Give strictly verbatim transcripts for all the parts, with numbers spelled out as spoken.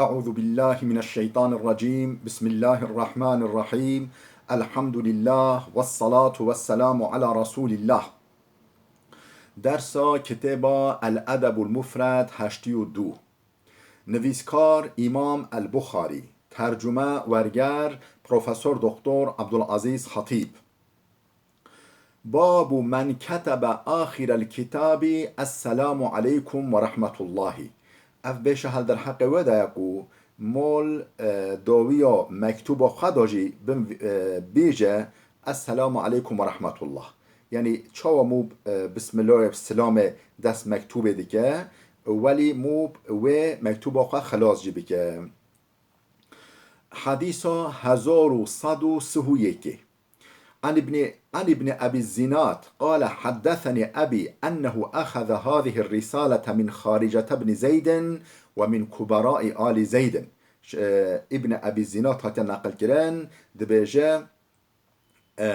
أعوذ بالله من الشيطان الرجيم. بسم الله الرحمن الرحيم. الحمد لله والصلاة والسلام على رسول الله. Dersa kitêba El Edebul Mufred heştî û du. Nivîskar Îmam El Buxarî. Tercume, werger, Profesor Doktor Abdulazîz Hatîb. Babu men ketebe axirel kitabî Esselamu aleykum ve rahmetullahi. Ev bêşe hel derheqê wê de ye ku mol, e, dawiya mektuba xwe de jî bin, e, bêje Esselamu aleykum ve rahmetullah. Yanî çawa mû, e, bismillayê silamê dest mektubê dike, welî mû wê mektuba xwe xilas jî bike. Hedîsa hezar û sed û sih û yekê. عن ابن، عن ابن أبي الزناد قال: حدثني أبي أنه أخذ هذه الرسالة من خارجة بن زيد ومن كبراء آل زيد. Ş-, e, Îbn Ebî Zînad hatiye neqil kirin, dibêje, e,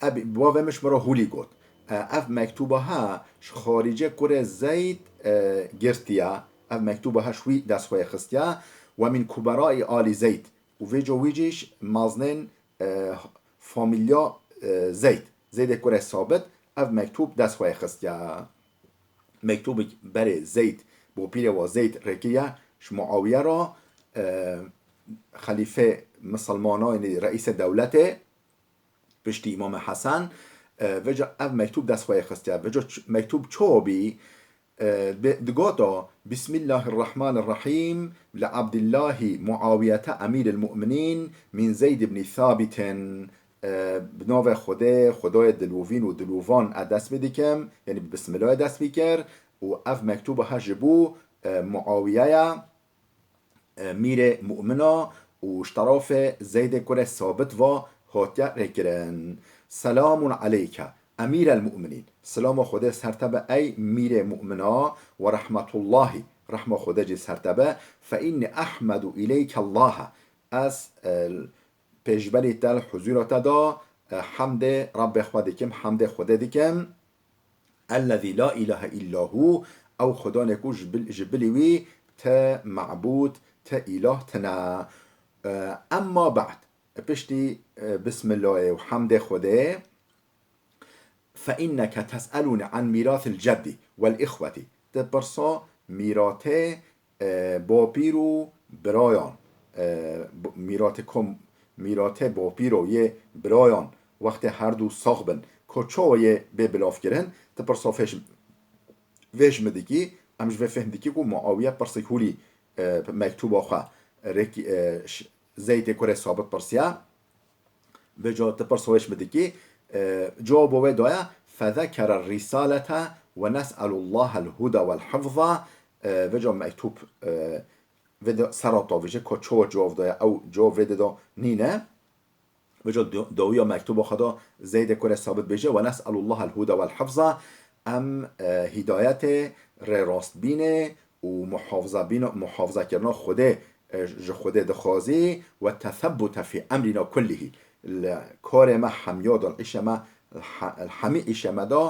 Ebî, bavê min ji min re hûlî got. E, ev mektuba he ji Xarîcê kurê Zeyd, e, girtiye. Ev mektuba he ji wî dest xwe yê xistiye. Ve min kuberaî alî Zeyd. Û vêca wî jî ji maznên, e, famîlya, e, Zeyd. Zeydê kurê Sabit ev mektûb dest xwe yê xistiye. Mektûbek berê Zeyd, bopîrê wa Zeyd rêkiriye ji Muawiye re, e, xelîfê misilmanan, yanî reîsê dewletê, piştî Îmamê Hesen, e, vêca ev mektûb dest xwe yê xistiye. Vêca ç-, mektûb çawa bî? E, bi-, digota, Bismillahirrahmanirrahîm, li Abdillahî Muawiyete Emîril Mu'minîn min Zeyd ibnî Thabitin. E, bi navê Xwedê, Xwedayê dilûvîn û dilûvan e dest pê dikim, yanî bi bismillayê dest pê kir û ev mektûba he ji bo, e, Muawiye ye, e, mîrê mu'mina û ji terafê Zeydê kurê Sabit ve hatiye rêkirin. Selamun aleyke, emîrel mu'minîn. Silama Xwedê ser te be ey mîrê mu'mina, ve rahmetullahî, rehma Xwedê jî ser te be. Fe inni ehmedu ileyke Allahe. Ez, e, pêşberî te li huzûra te de, e, hemdê Rebbê xwe dikim, hemdê Xwedê dikim. Ellezî la îlahe îlla hû, ew Xudanê ku ji bil-, ji bilî wî ti mebûd, ti îlah tine. E, emma ba'd, piştî, e, bismillayê û hemdê Xwedê, Fe inneke tes'elûni an mîrathil ceddî wel îxwetî. Ti pirsa mîratê, e, bapîr û birayan, e, b-, mîratê kom-, mîratê bapîr û yê birayan wextê herdu sax bin, ko çawa yê bê bilavkirin, ti pirsa fêş-, vê ji min dikî, em ji vê fêhm dikî ku Muawiye pirsek hûlî, e, mektûba xwe rêkî, e, ş-, Zeydê kurê Sabit pirsiya. Vêca ti pirsa wê ji min dikî, e, cewabo wê daye, fezekere rîsalete ve nes'elullahel huda wel hifza, e, vêca mektûb, e, vê de sera tavîje, ko çawa cewab daye, ew cewab vê de da nîne. Vêca do-, dawiya mektûba xwe da Zeydê kurê Sabit bêje, ve nes'elullahel huda wel hifza, em, e, hîdayetê, rêrastbînê, û muhafazabîna, muhafazakirina Xwedê, e, ji Xwedê dixwazî, we tesebbute fî emrîna kullihî. Li karê me hemiya de, li îşê me, li he-, li hemî îşê me de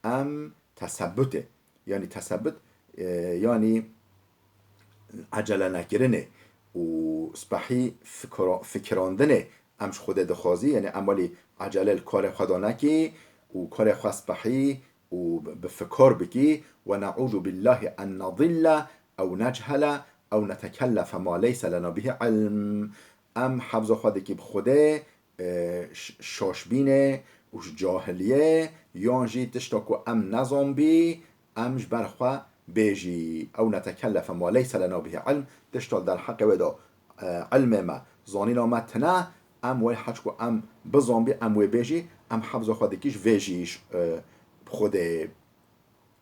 em tesebbutê. Yanî tesebbut, e, yanî ecele nekirinê û spehî fikra-, fikirandinê em ji Xwedê dixwazî, yanî em welî ecele li karê xwe de nekî û karê xwe spehî û bi fikar bikî, "Ve ne'ûzu billahî en nedille ew nechele ew netekellefe ma leyse lena bihî ilm." Em hefza xwe dikî bi Xwedê, e, ş-, şaşbînê û ji cahiliyê, yan jî tişta ku em nezanbî, em ji ber xwe bêjî, "Ew netekellefe ma leyse lena bihî ilm", tişta li derheqê wê de, e, ilmê me, zanîna me tine, em wê heçku em bizanbî, em wê bêjî, em hefza xwe dikî ji vê jî, e, bi Xwedê.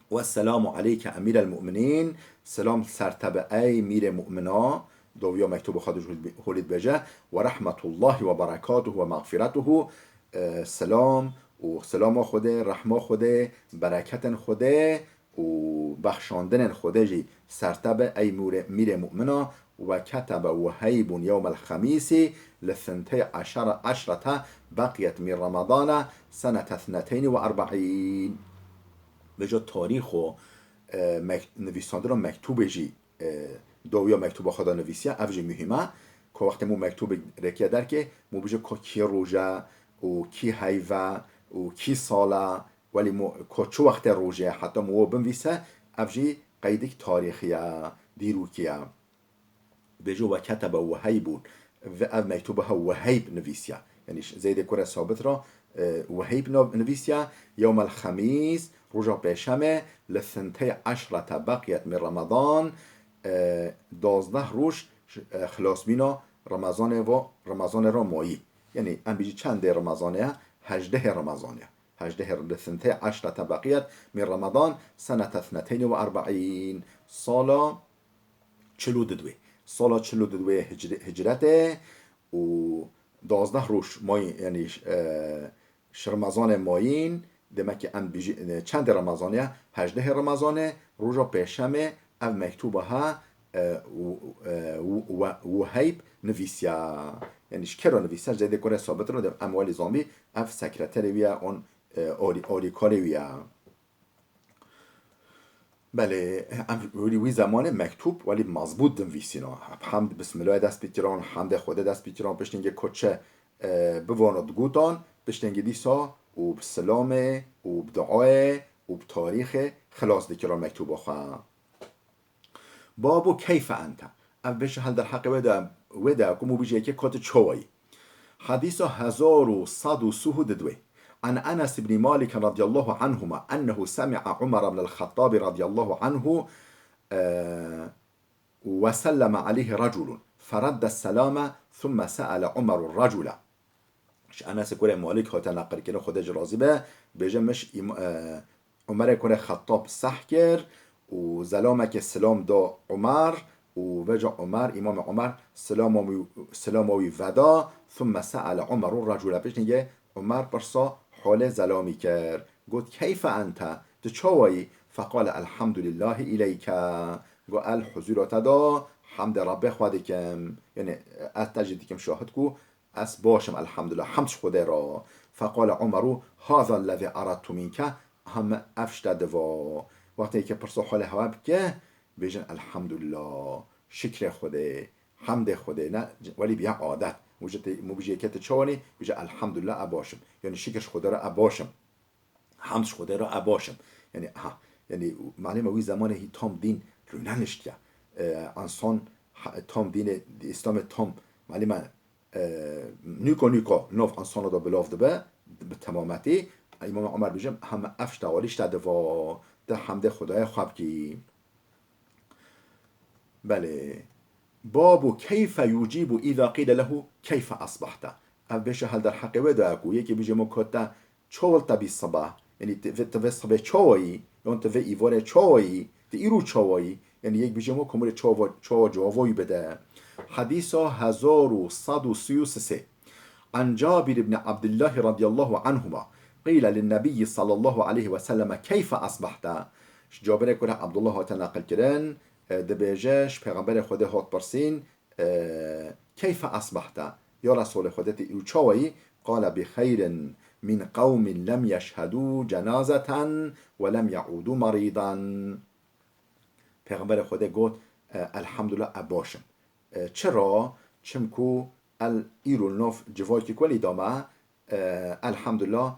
"Wesselamu aleyke emîrel mu'minîn", selam ser te be ey mîrê mu'mina, dawiya mektûba xwe de ji holî dibêje, "ve rahmetullahî ve berekatuhu ve mexfiretuhu", e, selam û selama Xwedê, rehma Xwedê, bereketên Xwedê û bexşandinên Xwedê jî ser te be, ey mûrê-, mîrê mu'mina, "Ve ketebe Wuheybun yewmel xemîsî li thintey eşere eşrete beqiyet min Remadana senete thneteyn ve erbe'în." Vêca tarîxo, e, mek-, nivîsandina mektûbê jî, e, dawiya mektuba xwe de nivîsiya, ev jî muhîm e. Ku wextê mû mektubek rêkiye derkê, mû bije ku kî roj e û kî heyv e û kî sal e, welî mû ku çi wextê rojê ye, heta mû we binivîse, ev jî qeydek tarîxî ye, dîrokî ye. Bêje, "Ve ketebe Weheybun." Ve ev mektuba he Weheyb nivîsiya. Yanî ş-, Zeydê kurê Sabit ra, e, Weheyb nav-, nivîsiya. "Yewmel Xemîs, roja Pêşemê, li thintey eşrete beqiyet min Ramadan", e, dazdeh roj, e, xilasbîna Remezanê va, Remezanê ra mayî. Yanî em bêjî çendê Remezanê ye? Hejdehê Remezanê ye. Hejdehê li thintey eşrete beqiyet min Ramadan senete thneteyni ve erbeîn. Sala çil û didwê. Sala çil û didwê hicr-, hicretê û dazdeh roj mayîn, yanî, e, ji Remezanê mayîn, demek ki em bijî-, e, çendê Remezanê ye? Hejdehê Remezanê, roja Pêşemê, ev mektuba ha, e, û, e, û, we-, Wuheyb nivîsiya. Yanî ji kero nivîsiya, Zeydê kurê Sabit re de em welî zanbî, ev sekreterê wî ye, on, e, alî-, alîkarê wî ye. Belê, em welî wî zemanê mektûb welî mezbût dinivîsîna. Hemd Bismillahê dest pê kiran, hemdê Xwedê dest pê kiran, piştî hingê koçe, e, bivano digotan, piştî hingê dîsa û bi silamê û bi duayê û bi tarîxê xilas dikiran mektûba xwe. Babu keyfe ente. Ev bêje hel derheqê wê de, wê de ku mû bijê yekê koti çawayî. Hadîsa hezar û sed û sih û didwê. An Enes ibn Malik radiyallahu anhuma ennehu semi'a Umar ibn al-Khattab radiyallahu anhu, e, ve selleme aleyhi raculun. Feradde selame thumme se'ele Umaru racule. Ji Enesê kurê Malik hate neqilkirin, Xwedê jî razî be, bêje min ji îm-, e, Umerê kurê Xettab seh kir û zelamekê silam da Umer û veca Umer, Îmamê Umer silama wî, silama wî veda, thumme se'ele Umeru racule. Piştî hingê Umer pirsa holê zelamî kir. Got, "Keyfe ente? Tu çawa yî?" Feqale, "Elhamdulillahî ileyke." Got, "El huzura te da, hemdê Rebbê xwe dikim." Yanî ez te jî dikim şahid ku ez baş im, elhamdulillah, hemd ji Xwedê re. Feqale Umeru, "Haza lezî eradtu minke." Heme ev ji te diva. Wextê ke pirsa holê hewa bike, bêjin, "Elhamdulillah, şikrê Xwedê, hemdê Xwedê." Ne, welî biya adet. Û ji te, mû bijê ke te çawanî, bêje, "Elhamdulillah, e baş im." Yanî şikir ji Xwedê re, e baş im. Hemd ji Xwedê re, e baş im. Yanî, ha, yanî, malê me wî zemanê hî tam dîn rûneniştiye. E, ensan, ha, tam dînê, Îslamê tam, malê me, e, nûko nûko nav ensana da bilav dibe, bi temametî. Îmam Omer bijim, heme ev şta welî şta diva, de hemdê Xwedayê xwe bikî. Belê. Babu keyfe yucibu îza qîle lehu keyfe asbahte. Ev bêje hel derheqê wê de ku yekê bijê mo kote çawil te bî siba. Yanî ti vê, ti vê sibê çawayî, yon ti vê îvarê çawayî, ti îro çawayî. Yanî yek bijê mo komurê çawa, çawa cevavoyî bide. Hadîsa hezar û sed û sî û sisê. An Cabir ibn Abdullah radiyallahu anhuma qîle lin Nebiyyi sallallahu aleyhi ve selleme keyfe asbahte. Ji Cabirê kurê Abdullah hate neqilkirin, e, dibêje, ji Pêxemberê Xwedê hat pirsîn, e, "Keyfe asbahte?" Ya Resulê Xwedê, tu îro çawayî? Qale, "Bi xeyrin min qewmin lem yeşhedû cenazeten ve lem ye'ûdû merîdan." Pêxemberê Xwedê got, e, "Elhamdulillah, e baş im." E, çira? Çimku el îro nav civakî ku welî dame, e, elhamdulillah,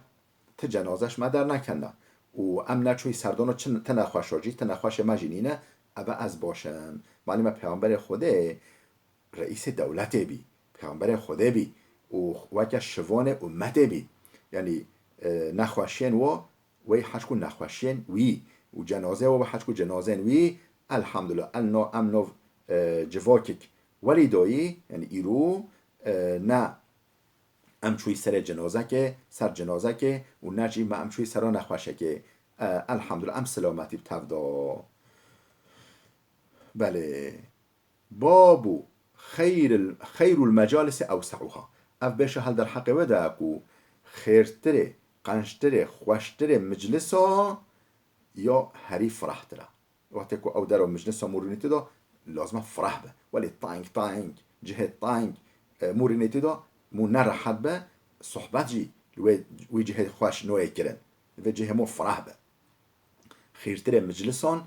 ti cenaze ji me dernekene. Û em neçûyî serdana çi, ti nexweşa jî, ti nexweşê me jî nîne, eve ez baş im. Malê me Pêxemberê Xwedê reîsê dewletê bî, Pêxemberê Xwedê bî û weke şivanê ummetê bî. Yanî, e, nexweşiyên wa, wey hişk û nexweşiyên wî û cenazeyê wa hişk û cenazeyên wî, elhamdulillah, el no, em nov, e, civakik welî dayî, yanî îro, e, ne em çûyî serê cenazekê, ser cenazekê û ne jî me em çûyî sera nexweşekê. E, elhamdulillah, em silametî bi tev da. Belê. Babu xeyril, xeyrul mecalisi ewse'uha. Ev bêje hel derheqê wê de ku xêrtirê, qençtirê, xweştirê miclisa ya herî firehtir e. Wextê ku ew dera miclisa mûrînê tê de lazim e fireh be. Welê teng teng, cihê teng, e, mûrînê tê de mû ne rehet be, sohbet jî li wê, wî cihê xweş noyê kirin. Li vê cihê mû fireh be. Xêrtirê miclisan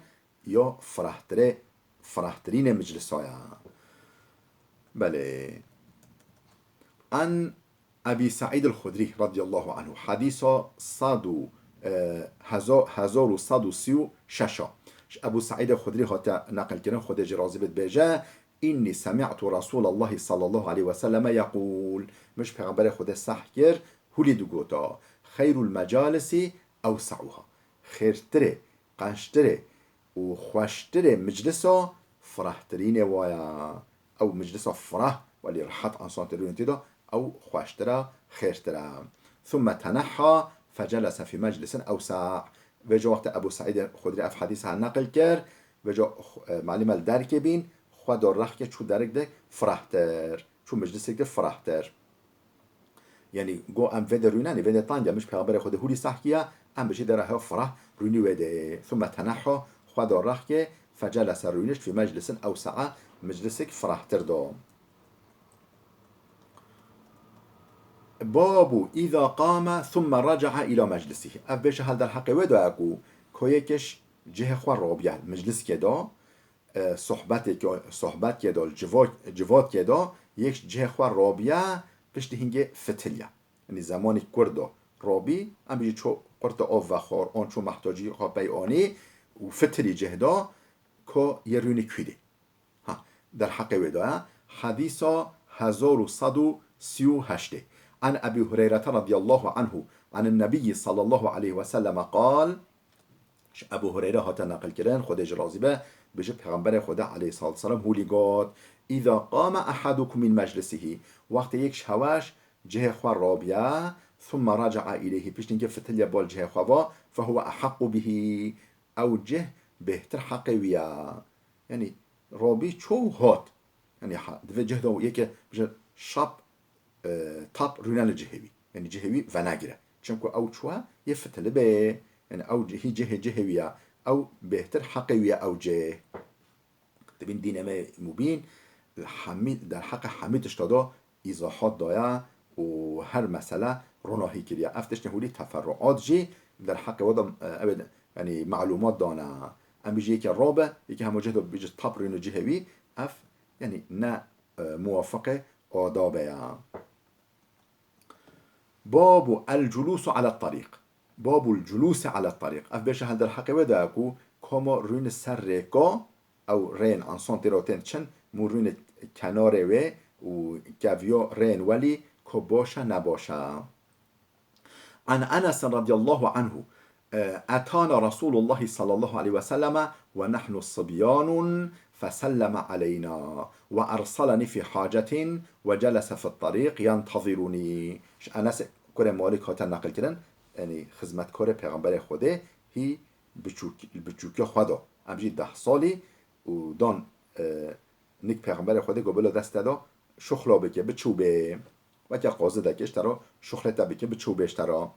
ya firehtirê firehtirînê miclisa ye. Belê. An Ebî Seîd el-Xudrî radiyallahu anhu, hadîsa sed û, e, heza-, hezar û sed û sî û şeş a. Ji Ebû Seîd el-Xudrî hate neqilkirin, Xwedê jî razî bê, dibêje, "Înnî semî'tu Resûlallahî sallallahu aleyhi ve selleme yeqûl." Min ji Pêxemberê Xwedê seh kir, hûlî digota, "Xeyrul mecalisi ewse'uha." Xêrtirê, qençtirê û xweştirê miclisa firehtirînê wa ye. Ew miclisa fireh, welî rehet, ensan tê rûnê tê de, ew xweştir e, xêrtir e. Thumme tenehha fecelese fî meclisin ewse'. Vêca wextê Ebû Seîdê Xudrî ev hedîsa neqil kir, vêca, e, malîme li derkê bîn, xwe da rexkê, çû derek de firehtir. Çû meclisek de firehtir. Yanî, go em vê de rûnenê, vê de tang e, min ji Pêxemberê Xwedê hûrî seh kiya, em bi jê de re hev fireh rûnî wê de. Thumme tenehha, xwe da rexkê, fecelese, rûnişt, fî meclisin ewse'a, meclisek firehtir da. Babu îza qame thumme raca'a ila meclisihi. Ev bêje hel derheqê wê de ye ku ko yekê ji cihê xwe rabiye, mecliskê de, e, sohbetê ke, sohbetê de, civat, civatkê de, yek ji cihê xwe rabiye, piştî hingê fitiliye. Yanî zemanê kurd de rabî, em bêjî ço qurte av vexwar, an ço mehtacî xwe pey anî û fitilî cih de, ko yê rûnî kwîdê. Ha, derheqê wê de ye. Hedîsa hezar û sed û sî û heştê. An Ebî Hureyrete radiyallahu anhu, anin Nebiyyi sallallahu aleyhi ve selleme qal, ji Ebû Hureyre hate neqilkirin, Xwedê jî razî be, bêje Pêxemberê Xwedê aleyhissalatu vesselam hûlî got, "Îza qame ehadukum min meclisihi." Wextê yek ji hewa ji cihê xwe rabiye, thumme raca'a ileyhi, piştî hingê fitiliye bal cihê xwe va, fehuwe ehaqqu bihi. Ew cih bêhtir heqê wî ye. Yanî, rabî ço û hat. Yanî, ha, divê cih de yeke bije şap, e, tap rûne li cihê wî. Yanî, cihê wî venegire. Çimku ew çûye yê fitili bê. Yanî, ew cihî cihê cihê wî ye. Ew bêhtir heqê wî ye ew cih. Dibîn dînê me mubîn, hemî, derheqê hemî tişta de îzahat daye û her mesele ronahî kiriye. Ev tiştên hûlî teferruat jî derheqê we de, e, ew ê, yanî, malûmat dane. Em bêjî yekê rabe, yekê hema cih de bêje tap rûne cihê wî, ev, yanî, ne, e, muwafiqê adabe ye. Babu el culusu ala tariq. Babu el culusi ala tariq. Ev bêje hel derheqê wê de ye ku koma rûne ser rêka, ew rên, ensan tê re tên çin, mû rûne kenarê wê û keviya rên welî ko baş e, ne baş e. An Enes radiyallahu anhu, e, etana Resulullah sallallahu aleyhi ve selleme ve nahnu sibyanun feselleme aleyna ve ersaleni fi hacetin ve celese fi tariq yentaziruni. Ji Enes kurê Malik hate neqil kirin, yanî xizmetkarê Pêxemberê Xwedê hî biçûk-, biçûkiya xwe de. Em jî deh salî û dan, e, nik Pêxemberê Xwedê got bila dest te de şuxla bike, biçû bê. Weke qazidekê ji te re şuxlê te bike, biçû bê ji te re.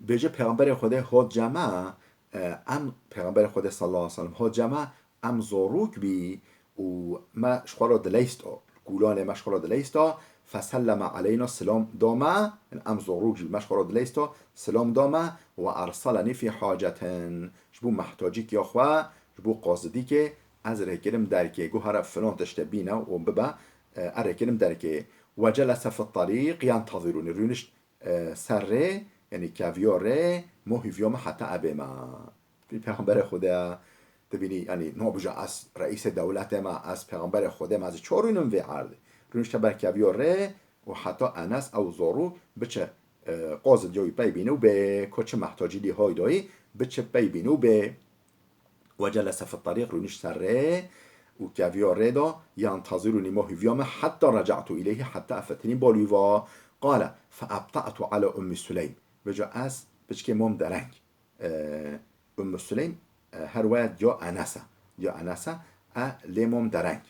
Bêje Pêxemberê Xwedê hot cema, e, em Pêxemberê Xwedê sallallahu aleyhi ve sellem hot cema, em zorûk bî û me ji xwe re dileysta, kûlanê me ji xwe re dileysta, feselleme aleyna, silam da me, yanî em zorûk jî me ji xwe re dileysta, silam da me, ve ersaleni fî hacetin, ji bo mehtacîkiya xwe, ji bo qazidîkê, ez rêkirim derkê, got here filan tiştê bîne û bibe, e, ez rêkirim derkê. Ve celese fi tarîq yentazirûnî, rûnişt, e, ser rê, yanî keviya rê, ma hîviya me heta ebê me. Pêxemberê Xwedê, dibînî, yanî, nabêje ez reîsê dewletê me, ez Pêxemberê Xwedê me, ez çawa rûnim vê erdê. Rûnişte ber keviya rê û heta Enes ew zorû biçe, e, qazidîya wî pey bîne û bê, ko çi mehtacî lî hay dayî, biçe pey bîne û bê. Ve celese fi tarîq, rûnişt ser rê û keviya rê de, yentazirûnî, ma hîviya me, heta reca'tu ileyhi, heta ez fitilîm bal wî va. Qale, fe ebta'tu ala Ummi Suleym. Bêje ez piçkê mam dereng. E, Ummu Suleym, e, her waya diya Enes e. Diya Enes e, e, lê mam dereng.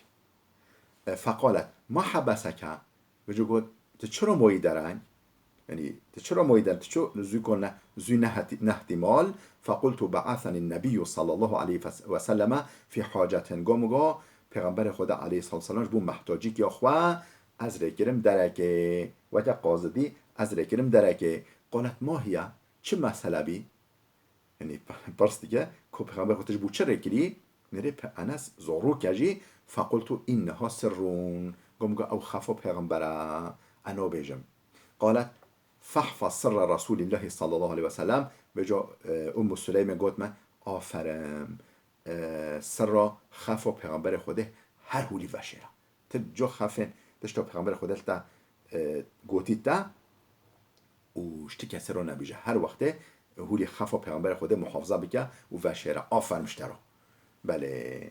E, feqalet, ma hebeseke? Vêca got, tu çira mayî dereng? Yanî, tu çira mayî dereng? Tu çi zû ko ne, zû nehti-, nehtî mal? Fequltu be'asenî nebiyyu sallallahu aleyhi ve selleme fî hacetin. Got min, got, Pêxemberê Xwedê aleyhissalatu vesselam ji bo mehtacîkiya xwe ez rêkirim derekê. Weke qazidî ez rêkirim derekê. Qalet, ma hiye? Çi mesele bî? Yanî, pirs dike, ku Pêxemberê Xwedê ji bo çi rêkirî? Nirê pe Enes zorûke jî, fequltu inneha sirrun. Gom go ew xefa pêxember e, ez nabêjim. Qalet, fehfaz sirra Resûlîllahî sallallahu aleyhi ve sellem, bêjo, e, Ummu Süleymê got me, aferin, e, sirra xefa pêxemberê Xwedê her hûlî veşêre. Ti co xefên, tişta pêxemberê Xwedê te, e, gotî te, û ji ti kesê re nebêje. Her wextê hûlî xefa Pêxemberê Xwedê muhafaza bike û veşêre. Aferin ji te re. Belê.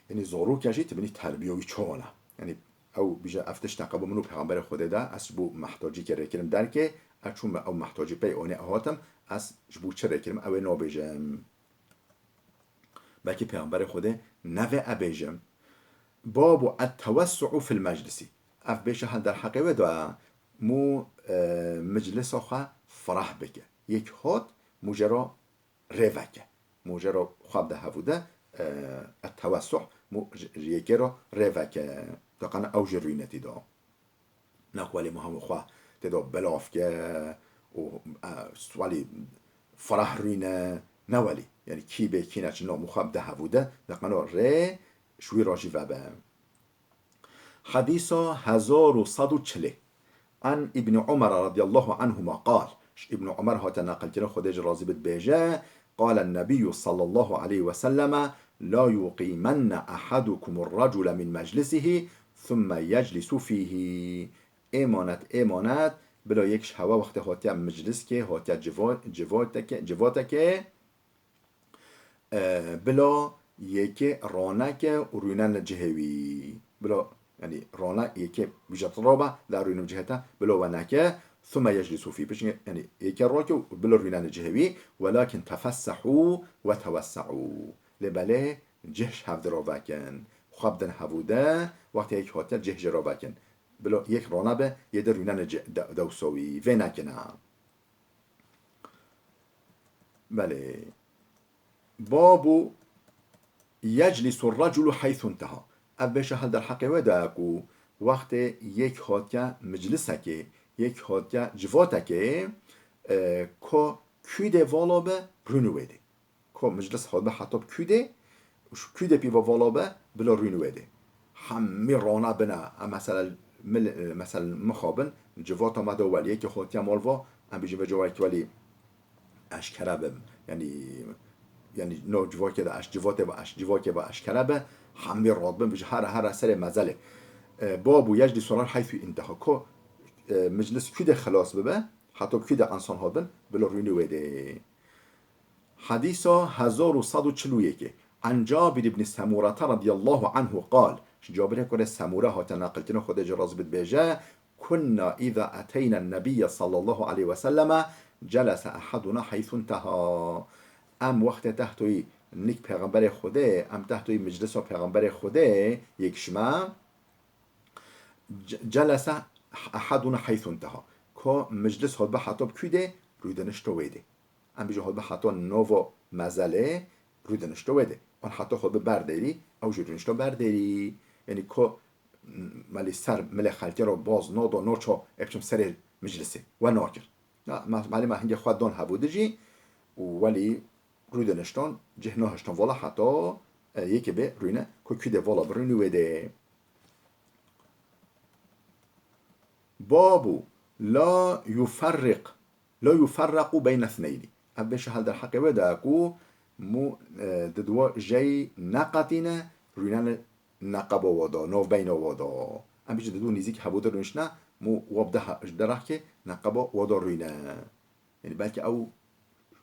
Yanî zorûke jî tu binî terbiya wî çawan e. Yanî ew bêje ev tişt neqebo min û Pêxemberê Xwedê de, ez ji bo mehtacîkê rêkirim derkê, ez çûme ew mehtacî pey onê hatim, ez ji bo çi rêkirim, ew ê nabêjim. Belkî Pêxemberê Xwedê nevê e bêjim. Babu et-tewessu'u fil meclisi. Ev bêşe hel derheqê wê de mû, e, meclisa xwe firah bike. Yek hat mû jê re rê veke. Mû jê re xwe bide hevû de, e, et-tewessu', mû ji, ji yekê re rê veke. Deqana ew jî rûnetî de. Nexwelî ma hemû xwe tê de belav ke û, e, swelî firah rûne, ne welî. Yanî kî bê kî neçin, no, mû xwe bide hevû de, deqeno rê ji wî re jî vebe. Hedîsa hezar û sed û çilê. An Îbnî Umar radiyallahu anhuma qal. Ji Îbnî Umar hate neqilkirin, Xwedê jî razî bit, bêje, قال النبي صلى الله عليه وسلم: لا يقيمن أحدكم الرجل من مجلسه ثم يجلس فيه. Êmanet, êmanet, bila yek ji hewe wextê hatiye mecliskê, hatiye civo-, civotekê, civotekê, e, bila yekê raneke û rûne li cihê wî. Bila, yanî rane yekê bêje tu rabe, da rûne cihê te, bila we neke, ثم يجلس فيه. Piştî, yanî yekê rake û bila rûne li cihê wî. ولكن تفسحوا وتوسعوا. Lê belê cih ji hev di re vekin. Xwe bidin hevû de, wextê yek hatiye cih jê re vekin. Bila yek rane be, yê di rûne li cih de-, dewsa wî. Vê nekine. Belê. Babu yeclisu reculu heythu inteha. Ev bêşe hel derheqê wê de ye ku wextê yek hatiye meclisekê, yek hatiye civatekê, e, ku kû dê vala be, rûnî wê dê. Ku meclis hatibe heta bi kû dê, û ji kû dê pîva vala be, bila rûnî wê dê. Hemî rane bine, em mesela mil-, mesela mixabin, civata me de welî, yekê hatiye mal va, em bêjin vê civakê welî eşkere bim. Yanî, yanî no civakê de eş-, civatê ve eş-, civakê ve eşkere be, hemî radibin, bêjin here, here serê mezelê. E, babu yeclisu heythu inteha. Ku, e, meclis kû dê xilas bibe, heta kû dê ensan hatibin, bila rûnî wê dê. Hedîsa hezar û sed û çil û yekê. An Cabir ibn Semurete radiyallahu anhu qal. Ji Cabirê kurê Semure hate neqilkirin, Xwedê jî razî bit, bêje, kunna îza eteyna nebiyye sallallahu aleyhi ve selleme celese ehaduna heythu inteha. Em wextê tehtoyî nik Pêxemberê Xwedê, em tehtoyî meclisa Pêxemberê Xwedê, yek ji me, ce-, celese ehaduna heythu inteha. Ku meclis hatibe heta bi kû dê, rûdinişto wê dê. Em bêjin hatibe heta nava mezelê, rûdinişto wê dê. Wan heta hatibe ber dêrî, ew jî rûnişto ber dêrî. Yanî ku, m-, melî ser milê xelkê re baz nado, naço, ê biçim serê meclisê. We nakir. Ya, me-, melî me hingê xwe dan hevû de jî û welî rûdiniştan, cih nahiştan vala heta, e, yekê bê rûne, ku kû dê vala birûnî wê dê. Babu la yuferriq, la yuferraqu beyne thneyni. Ev bêşe hel derheqê wê de ye ku mû, e, di diwa jey neqetîne, rûnene neqeba wa da, navbeyna wa da. Em bêjin di diwa nîzîk hevû de rûniştine, mû wa bi de he-, ji derehkê neqeba wa da rûne. Yanî belkî ew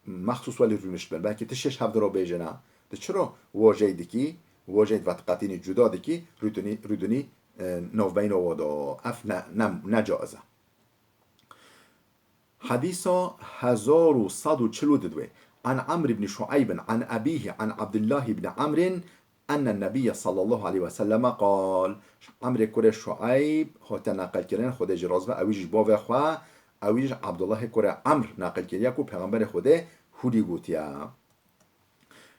mexsûs welî rûnişt bin. Belkî ti şeş hev di ro bêjine. Di çi ro wo jey dikî, wo jey vetiqetînî cuda dikî, rûdinî, rûdinî, e, navbeyna wo do. Ev ne, ne, ne caiz e. Hedîsa hezar û sed û çil û didwê. An Amr ibn Şuaybin an ebîhi an Abdullah ibn Amrin Enne Nebiyye sallallahu aleyhi ve selleme qal. Emrê kurê Şueyb hate neqilkirin, Xwedê jî razî be, ewî jî ji bavê xwe, ewî jî Abdullahê kurê Emr neqil kiriye ku Pêxemberê Xwedê hûdî gotiye,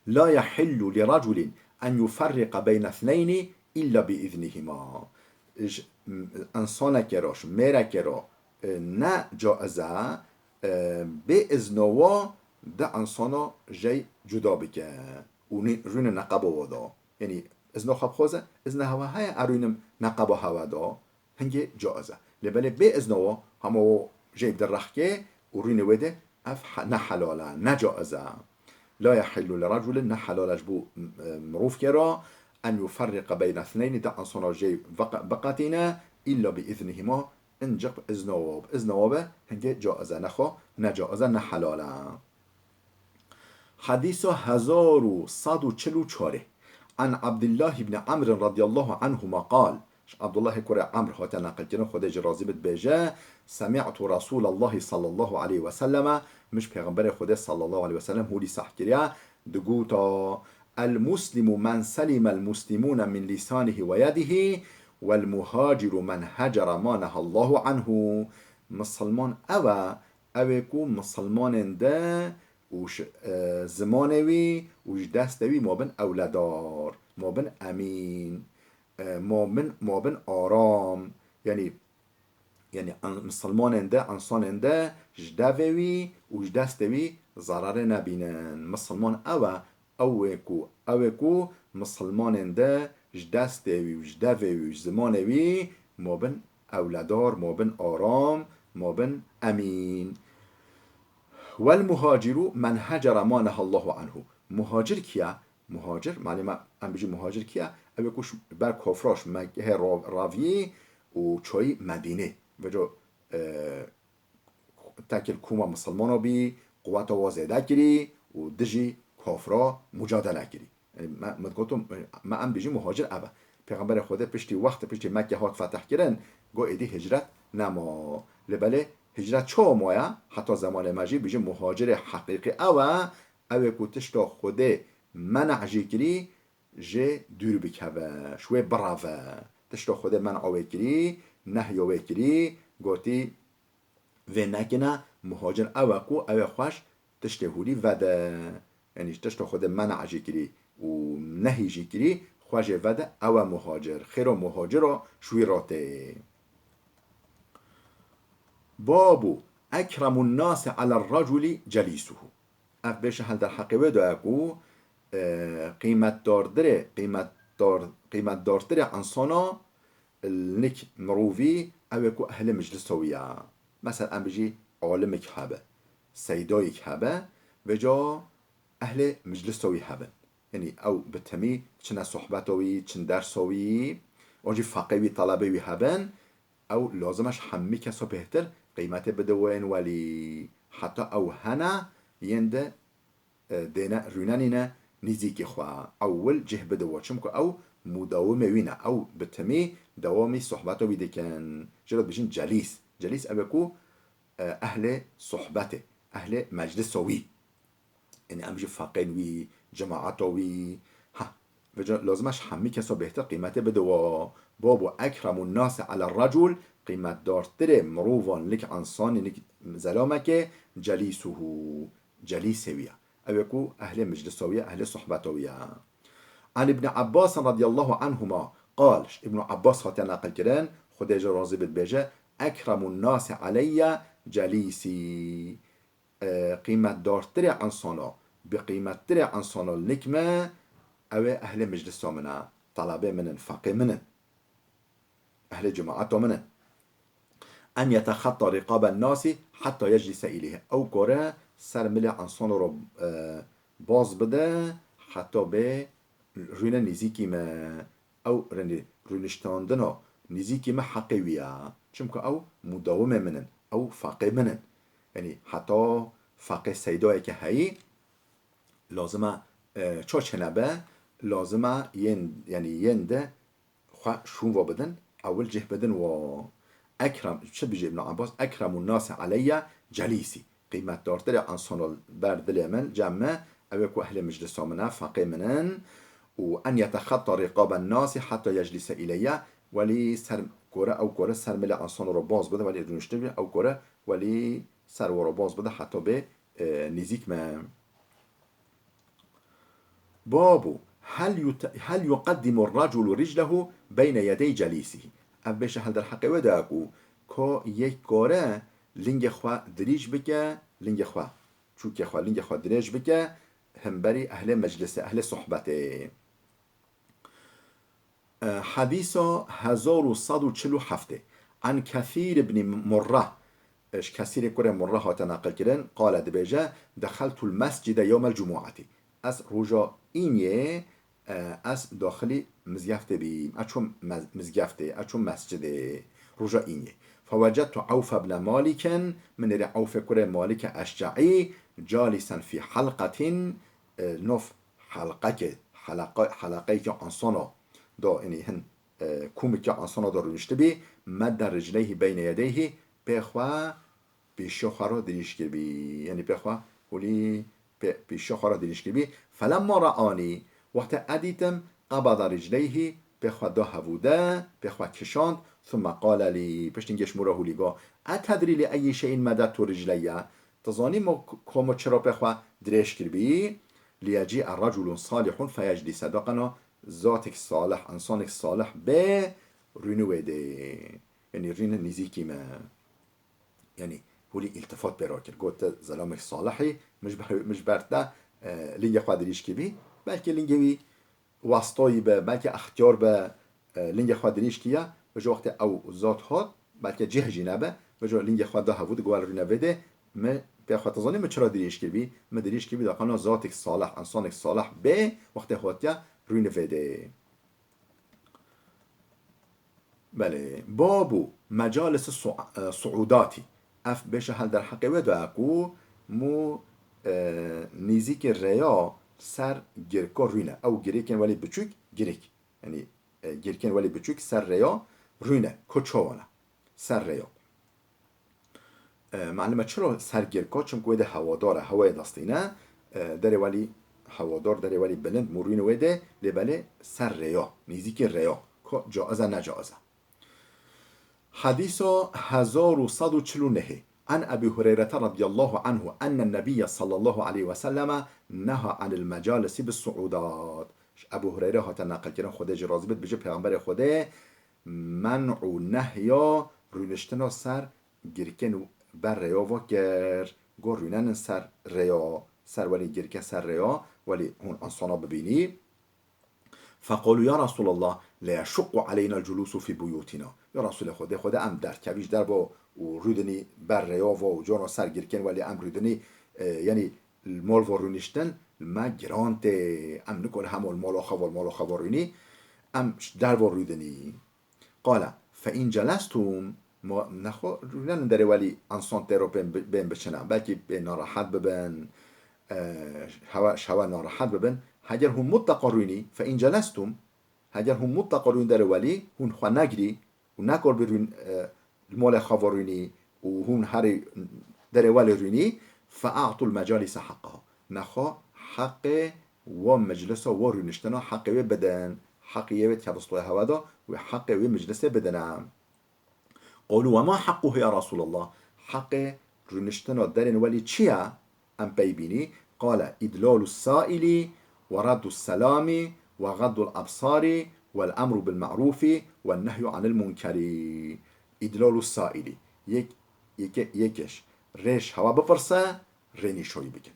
La yehillu li reculin en yuferriqa beyne thneyni illa bi iznihima. Ji, m-, insanekê re, ji mêrekê re, e, ne caiz e, e, bê izna wa di insana jey cuda bike. û nî-, rûne neqeba we da. Yanî izna xwe bixwaze, izna hewa heye, ez rûnim neqeba hewa da. Hingê caiz e. Lê belê bê izna we, hema we jê direxkê û rûnê wê de, ev he-, ne helal e, ne caiz e. La yehillu li reculin, ne helal e ji bo, e, mirovkê re, en yuferriqe beyne thneyni, di insana jê veq-, biqetîne, illa bi iznihima, inciq bi izna we, bi izna we be, hingê caiz e, nexwe ne caiz e, ne helal e. Hedîsa hezar û sed û çil û çar. An Abdullah ibn Amr radiyallahu anhuma qal. Ji Abdullahê kurê Amr hate neqilkirin, Xwedê jî razî bit, dibêje, Semi'tu Rasûlallahi sallallahu aleyhi ve selleme, min ji Pêxemberê Xwedê sallallahu aleyhi ve sellem hûlî sah kiriye, digota, El muslimu men selime el muslimûne min lîsanihî ve yedihî, wel muhaciru men hecere ma nehallahu anhu. Misilman ew e, ew ê ku misilmanên de û ji, e, zimanê wî û ji destê wî mabin ewledar, mabin emîn, e, mabin, mabin aram. Yanî, yanî en-, misilmanên de, ensanên de ji devê wî û ji destê wî zerarê nebînin. Misilman ew e, ew ê ku, ew ê ku misilmanên de ji destê wî û ji devê wî û ji zimanê wî mabin ewledar, mabin aram, mabin emîn. Wel muhaciru men hecere ma nehallahu anhu. Muhacir kî ye? Muhacir, malê me em bijî muhacir kî ye? Ew ê ku ji ber kofra ji Mekkehê ra-, raviyî û çûyî Medînê. Veco, e, tekil koma misilmana bî, quweta wa zêde kirî û dijî kofra mucadele kirî. Yanî me, me digoto, me em bijî muhacir ev e. Pêxemberê Xwedê piştî wext, piştî Mekke hat fetih kirin, got êdî hicret nema. Lê belê hicret çawa maye? Heta zemanê me jî bijî muhacirê heqîqî ew e, ew ê ku tişta Xwedê men'a jê kirî, jê dûr bikeve, ji wê bireve. Tişta Xwedê men'a wê kirî, nehya wê kirî, gotî, vê nekine, muhacir ew e ku ew ê xwe ji tiştê hûlî vede. Yanî ji tişta Xwedê men'a jê kirî û nehî jê kirî, xwe jê vede, ew e muhacir. Xêra muhacira ji wî re tê. Babu ekremun nasi aler raculi celîsuhu. Ev bêşe hel derheqê wê de ye ku, e, qîmetdardirê, qîmetdar-, qîmetdartirê insana li nik mirovî ew ê ku ehlê meclisa wî ye. Mesela em bijî alimik hebe, seydayik hebe, vêca ehlê meclisa wî hebin. Yanî ew bi temî çine sohbeta wî, çin dersa wî, an jî feqê wî, talebê wî hebin, ew lazim e ji hemî kesa bêhtir qîmetê bide wan welî. Heta ew hene yên de, e, dêne rûnenîne nîzîkî xwe. Ewil cih bide wa. Çimku ew mudawimê wî ne. Ew bi timî dewamî sohbeta wî dikin. Jê re dibêjin celîs. Celîs ew ê ku, e, ehlê sohbetê, ehlê meclisa wî. Yanî em jî feqên wî, cemaeta wî. Ha, vêca lazim e ji hemî kesa bêhtir qîmetê bide wa. Babu ekremun nasi aler recul, qîmetdartirê mirovan lik ensanî lik zelamekê, celîsuhu, celîsê wî ye. Ew ê ku ehlê meclisa wî ye, ehlê sohbeta wî ye. An Îbni Abbas radiyallahu anhuma qal, ji Îbnu Abbas hatiye neqilkirin, Xwedê ji razî bit, dibêje, ekremun nasi aleyye celîsî. E, qîmetdartirê insana, bi qîmettirê insana lik me, ew ê ehlê meclisa min e, talebê min in, feqê min in, ehlê cemaeta min in. En yetexetta riqaben nasi hetta yeclise ileyhi. Ew kare ser milê insana re, e, baz bide, heta bê rûne nêzîkî me. Ew rûnî-, rûniştandina nêzîkî me heqê wî ye. Çimku ew mudawimê min in, ew feqê min in. Yanî heta feqê seydayeke heyî, lazim e, e, ço çênebe, lazim e yên, yanî yên de xwe şûn ve bidin, ewil cih bidin wa. Ekrem, çi bijî Îbn Abbas, ekremun nasi aleyye celîsî. Qîmetdartirê insana li ber dilê min, cem me, ew ê ku ehlê meclisa min e, feqê min in. Û en yetexetta riqaben nasi hetta yeclise ileyye, welî ser kore, ew kore ser milê insana re baz bide, welî rûniştibî, ew kore welî ser we re baz bide, heta bê, e, nêzîk me. Babu, hel yut-, hel yuqeddimu raculu riclehu beyne yedey celîsî. Ev bêşe hel derheqê wê de ye ku, ko yek kare lingê xwe dirîj bike, lingê xwe, çûkê xwe, lingê xwe dirêj bike, hemberî ehlê meclisê, ehlê sohbetê. E, Hedîsa hezar û sed û çil û heft. An Kethîr ibn Murra, e, ji Kesîrê kurê Murra hate neqilkirin, qale dibêje, Dexeltul mescide yewmel cumuatî. Ez roja îniyê, e, ez daxilî mizgeftê bîm. Ez çûm mez-, mizgeftê, ez çûm mescidê. Roja îniyê. Fewecedtu Ewf ibn Malikin, min nêrî Ewfê kurê Malik Eşce'î, calisen fî helqetin, e, nov helqekê, heleqa-, heleqeyeke ansana da, yanî hin, e, kûmeke ansana da rûniştibî, medde ricleyhî beyne yedeyhî, pê xwe pêşiya xwe re dirîj kiribî. Yanî pê xwe holî pê-, pêşiya xwe re dirîj kiribî. Felemma re'anî, wextê ez dîtim, qebeda ricleyhî, pê xwe da hevûde, pê xwe kişand, thumme qale lî, piştî hingê ji min re holî got, Etedrî li eyî şeyin medettu ricleyye? Tu zanî min ku-, ku min çira pê xwe dirêj kiribî? Liyecî'e reculun salihun feyeclîse. Da qena zatek salih, insanek salih bê rûnê wê dê. Yanî rûnê nîzîkî me. Yanî holî îltifat pê re kir. Got, tu zelamek salihî, min ji ber, min ji ber te, e, lingê xwe dirîj kiribî. Belkî lingê wî wastayî be, belkî extiyar be, e, lingê xwe dirîj kiya, vêca wextê ew zat hat, belkî cih jî nebe, vêca lingê xwe da hevû, digot, wele rûne vê dê, min pê xwe, tu zanî min çira dirîj kiribî? Min dirîj kiribî, da qena zatek salih, insanek salih bê, wextê hatiye rûne vê dê. Belê, babu mecalis su-, e, suudatî. Ev bêşe hel derheqê wê de ye ku mû, e, nîzîkê rêya ser girka rûne. Ew girêkên welî biçûk, girêk. Yanî, e, girkên welî biçûk ser rêya rûne. Ku çawa ne? Ser rêya. E, malime çira ser girka? Çimku wê de hewadar e, hewayê destîne. E, derê welî hewadar, derê welî bilind, mûrîn wê de, lê belê ser rêya, nîzîkî rêya. Ku caiz e, ne caiz e. Hedîsa hezar û sed û çil û nehê. An Ebî Hureyrete radiyallahu anhu enne Nebiyye sallallahu aleyhi ve selleme neha anil mecalisi bis suudat. Ji Ebû Hureyre hate neqilkirin, Xwedê jî razî bit, bêje Pêxemberê Xwedê men'û nehya rûniştina ser girkên ber rêya va kir. Got, rûnenin ser rêya, ser welî girke ser rêya, welî hûn insana bibînî. Feqalû, ya Resûlallah, leyeşuqqu aleyna el-culûsu fî buyûtina. Ya Resûlê Xwedê, Xwedê em derkevî ji derva û rûdinî ber rêya va û cona ser girkên welî em rûdinî, e, yanî li mal va rûniştin, li me giran tê. Em nikon hema li mala xwe va, li mala xwe va rûnî. Em ji derva rûdinî. Qale, fe in celestum, ma, nexwe rûnenin derê welî ensan tê ro bên bi-, bên biçine. Belkî bên narahet bibin, e, hewe, ji hewe narahet bibin. Heger hûn mutleqa rûnî, fe in celestum, heger hûn mutleqa rûn derê welî, hûn xwe negirî û nekor bi rûn, e, li molê xwe va rûnî û hûn herî derê welê rûnî, fe a'tul mecalise heqqaha. Nexwe heqê wa meclisa, wa rûniştina heqê wê bidin. Heqê yê wê dikeve stoya hewa de, wê heqê wê meclisê bidine. Qalû, we ma heqquhu ya Resûlallah? Heqê rûniştina derên welî çi ye? Em pey bînî. Qale, îdlalus saîlî, we reddus selamî, we xeddul ebsarî, wel emru bil me'rûfî, wen nehyu anil munkerî. Îdlalus saîlî. Yek, yeke, yekê ji rê ji hewa bipirse, rê nîşoyî bikin.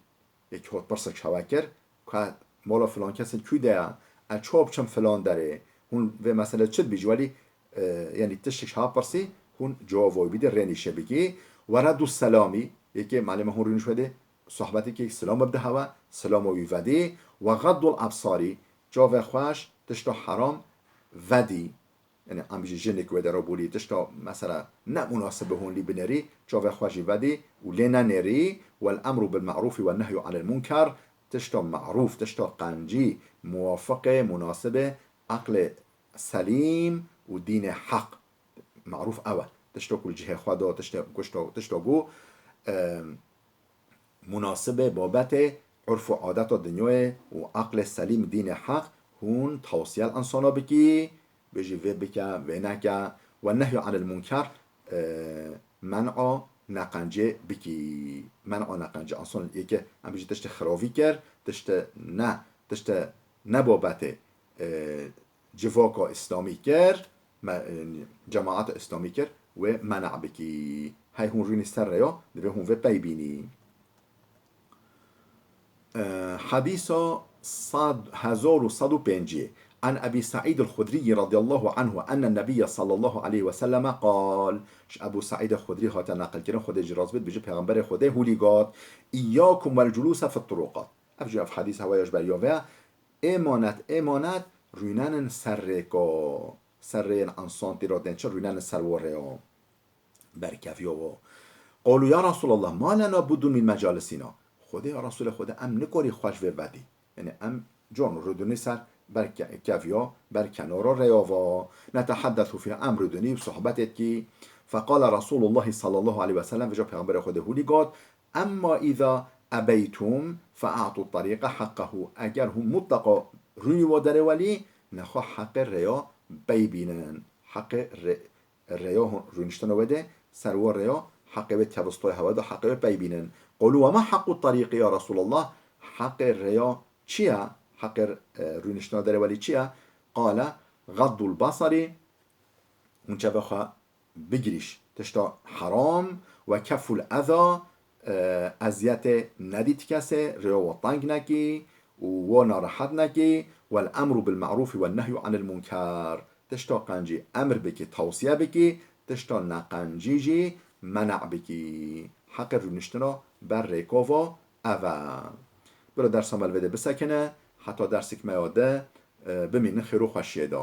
Yekî hot pirsek ji hewa kir, ka mola filan kesên kû de ye, ez çawa biçim filan derê? Hûn vê meselê çi dibî? Ji welî, e, yanî tiştek ji hewa pirsî, hûn cewava wî bidî, rê nîşe bikî. We reddu selamî, yekê malê me hûn rûnişt wê dê, sohbetekê silam bide hewa, silama wî vedî. We xeddul ebsarî, çavê xwe ji tişta heram vedî. Yanî em bijî jinik wê de re bolî tişta mesela ne munasib e hûn lî binêrî, çavê xwe jî vedî û lê nenêrî. Wel emru bil me'rûfî wen nehyu anil munker, tişta me'rûf, tişta qencî, muwafiqê, munasibê eqlê selîm û dînê heq. Me'rûf ew e. Tişta ku li cihê xwe da, tişta, tişta, tişta ku, e, munasibê babetê urf û adeta dinyayê û eqlê selîm dînê heq hûn tewsiyel insana bikî, bêjî vê bike, vê neke. Wen nehyu anil munker, e, men'a neqencê bikî. Men'a neqencê. Insan yekê, em bijî tiştê xiravî kir, tiştê ne, tiştê ne babetê, e, civaka îslamî kir, me, e, cemaeta îslamî kir, wê mena bikî. Hey hûn rûnî ser rêya, divê hûn vê pey bînî. Hadîsa sed, hezar û sed û pêncî. An Ebî Seîd el-Xudrî radîyallahu anhu enne Nebîye sallallahu aleyhi ve selleme qal. Ji Ebû Seîd el-Xudrî hate neqilkirin, Xwedê jî razî bit, bêje Pêxemberê Xwedê hûlî got, "Îyyakum wel culûse fit turuqat." Ev jî ev hadîs hewa ya ji ber ya ve. Êmanet, êmanet, rûnenin ser rêko. Ser rêyên ansantî ra tên çi, rûnenin ser wo rêyo. Berkeviyo wo. Qalu ya Resulallah, ma lena buddun min mecalisina. Xwedê ya Resulê Xwedê em nikorî xweş vê vedî. Yani em con rûdunî ser ber ke-, keviyo, ber kenaro rêyo va. Netehaddesu fîha, em rûdunî sohbetê dikî. Feqala Resulullah sallallahu aleyhi ve sellem, vêca Pêxemberê Xwedê hûlî got, emma îza ebeytum fe a'tu tarîqe heqqehu. Eger hûn mutleqa rûnî wo derê welî, nexwe heqê rêya pey bînin. Heqê rê-, rêya hûn rûniştina wê de, ser wo rêya heqê wê tevistoya hewa de, heqê wê pey bînin. Qulu ve ma heqqu tarîqi ya Resulallah? Heqê rêya çi ye? Heqê, e, rûniştina derê welî çi ye? Qale gaddul basarî, hûn çavê xwe bigirîş tişta heram, ve kefful eza, e, eziyetê nedî ti kesê, rêya wo teng nekî û wo narehet nekî, wel emru bil ma'rûfî wen nehyu anil munker. Tişta qencî emr bikî, tewsiye bikî, tişta neqencî jî mena bikî. Heqê rûniştina ber rêko va ev e. Bila dersa me li vê de bisekine, heta dersek me ya de, e, bimînin xêr û xweşiyê de.